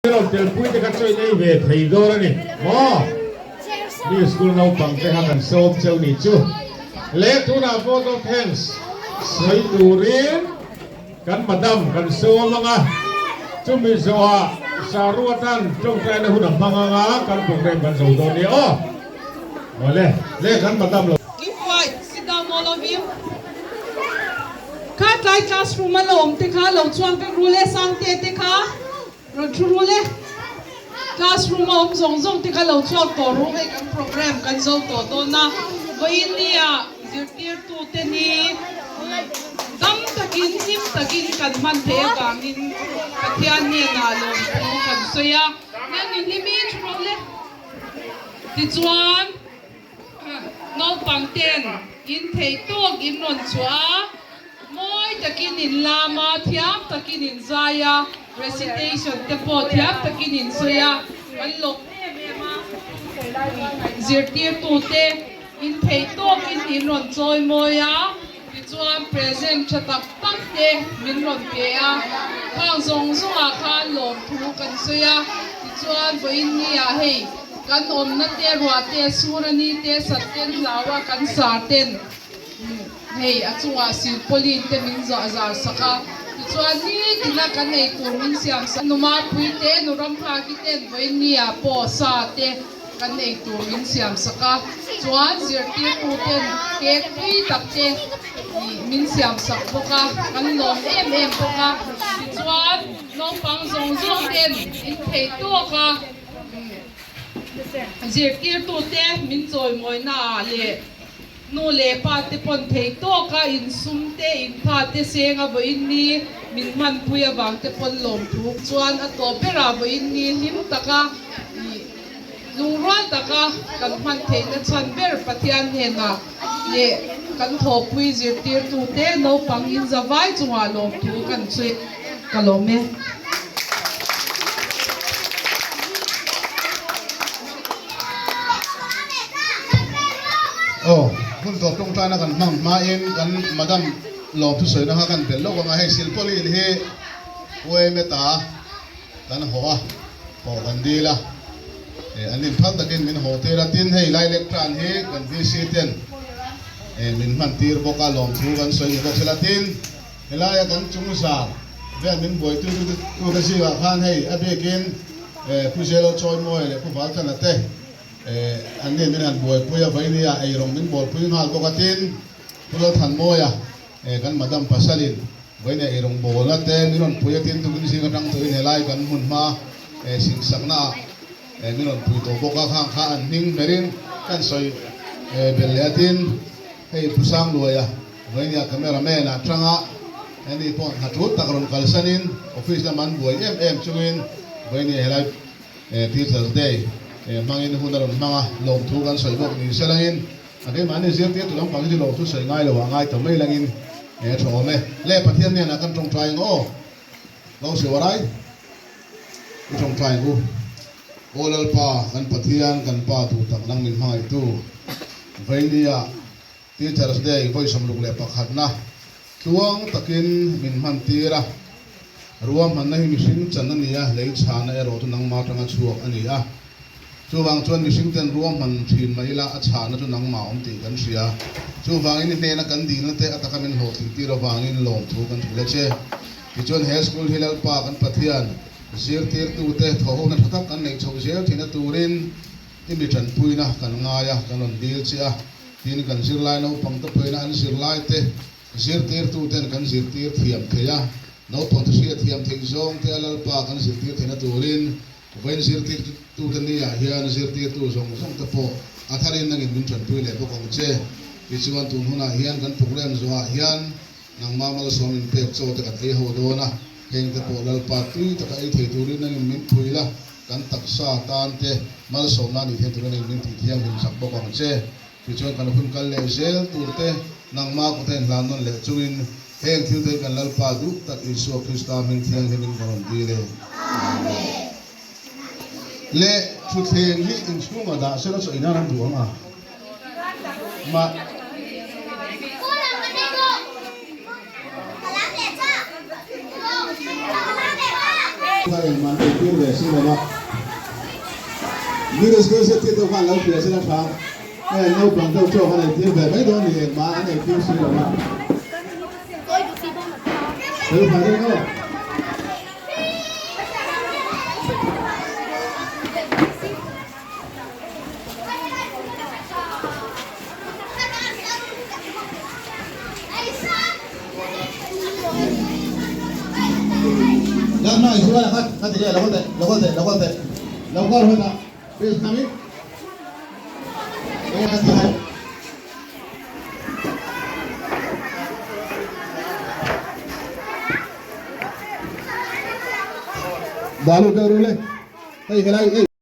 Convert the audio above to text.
Rawn telpui te kha chu in ei ve thei dawn a ni maw? Mi school naupang te kha kan sawm cheu ni chu. Le tunah vote of thanks sawi turin kan madam kan sawm ang a, chumi zawhah Saruatan tawngtaina hun a hmang ang a, kan program kan zo dawn nia aw. Awle, le kan madam lo. Keep quiet, sit down all of you. Kha tlai classroom a lo awm te kha lo chuang vek ru le, Sangte te kha rawn thu ru le. Classroom a awm zawng zawng te kha lo chhuak tawh ru, hei kan program kan zo tawh dawn a. Vawiin nia zirtirtu te ni dam takin hlim takin kan hman theih avangin Pathian hnenah lawmthu kan sawi a. Lalnunhlimi thu rawh le. Tichuan. Naupang ten in thei tawk in rawn chhuah a, mawi takin in lam a, thiam takin in zai a, recitation te pawh thiam takin in sawi a, kan lawm em em a, zirtirtu te in thei tawkin in rawn chawi mawi a, tichuan present tha tak tak te min rawn pe a, khang zawng zawngah khan lawmthu kan sawi a, tichuan vawiin ni ah hei kan awmna te ruah te sur a ni te sat ten hlau a kan sar ten hei a chungah silpauline te min zah zar sak a, tichuan nitina kan ei tur min siam sak numa pui te nu ramhlaki ten vawiin ni ah pawh sa te Kan ei tur min siam sak a, chuan zirtirtu ten cake tui tak te min siam sak bawk a, kan lawm em em bawk a. Tichuan naupang zawng zawng ten in thei tawk a, zirtirtu te min chawimawi naah leh Nu leh pa te pawn thei tawk a insum te intha te seng a vawiin ni min hmanpui avang te pawn lawmthu chuan a tawp berah vawiin ni hlim taka ih lungrual taka kan hman theihna chhan ber Pathian hnenah leh kan thawhpui zirtirtu te naupang inzavai chungah lawmthu kan chhui ka lawm e. Aw, hun tawp tawngtaina kan hmang hmain kan madam lawm thusawina kha kan belh lawk ang a, hei silpauline hi UAME ta kan haw a, haw kan dil a, an inphal takin min haw tir a, tin hei lailek tan hi kan VC ten min hman tir bawk a, lawmthu kan sawi ni bawk sela, tin helaia kan chung zar vel min buaitu tute zingah khan hei a bikin Pu Zelo Chawimawi leh Pu Valtana te an nih min han buaipui a, Vainia eirawng min bawlpui nghal bawk a, tin Pu Lalthanmawia kan Madam Pasalin Vainia eirawng bawlna te min rawn pui a, tin tukin zing atang tawhin helai kan hmun hma singsakna ah min rawn pui tawh bawk a, khang kha an hming hmerin kan sawi belh leh a, tin hei Pu Sangluaia Vainia camera man ah tanga heni pawh hna tul tak rawn kalsanin office lam an buai em em chungin Vainia helai Teachers Day hmangin hun a rawn hmang a, lawmthu kan sawi bawk ni se langin a keimahni zirtirtu lampang hi chu lawmthu sawi ngai lo ah ngai ta mai langin a tha awm e. Le Pathian hnenah kan tawngtai ang aw, lo si warai i tawngtai ang u. Aw Lalpa kan Pathian kan Pa duh tak nang min hmangaihtu Vainia Teachers Day vawi 61 na tluang takin min hman tir a, ruahmanna hi mihring chan a ni a, lei chhana erawh chu nangmah atanga chhuak a ni a. Chuvang chuan mihring ten ruahman thin mah ila a chhana chu nangmah awm tih kan hria. Chuvangin i hnena kan dilna te a taka min hlawhtlin tir avangin lawmthu kan hrilh a che. Tichuan he school hi Lalpa kan Pathian zirtirtute thawhhona tha tak kan neih chhoh zel theihna turin i mi tanpuina kan ngai a, kan rawn dil che a. Tin, kan zirlai naupang te pawhin an zirlai te zirtirtu ten kan zirtir thiam thei a, naupang te hriat thiam theih zawng te a Lalpa kan zirtir theihna turin vawiin zirtirtu te ni ah hian zirtirtu zawng zawng te pawh a tharin nangin min tanpui leh bawk ang che. Tichuan tun hunah hian kan program zawhah hian nangmah malsawm inpek chaw te kan ei ho dawn a, heng te pawh Lalpa tui taka ei thei turin nangin min pui la, Kan taksa tan te malsawmna nih theih turin min tih thianghlim sak bawk ang che. Tichuan kan hun kal leh zel tur te nangmah kut a inhlan nawn leh chungin heng thil te hi kan Lalpa duh tak Isua Krista hming thianghlimin ka rawn dil e. Amen. Le thutthleng hi inchhungah dah sela chaw inan an duh ang a. Mah. Kha engmah an eitir ve si lo va. Middle school zirtirtu te khan lo hria sela tha. Heng naupang deuh chaw khan eitir ve mai dawn ni engmah an eitir si lo va. Fel fai reng aw.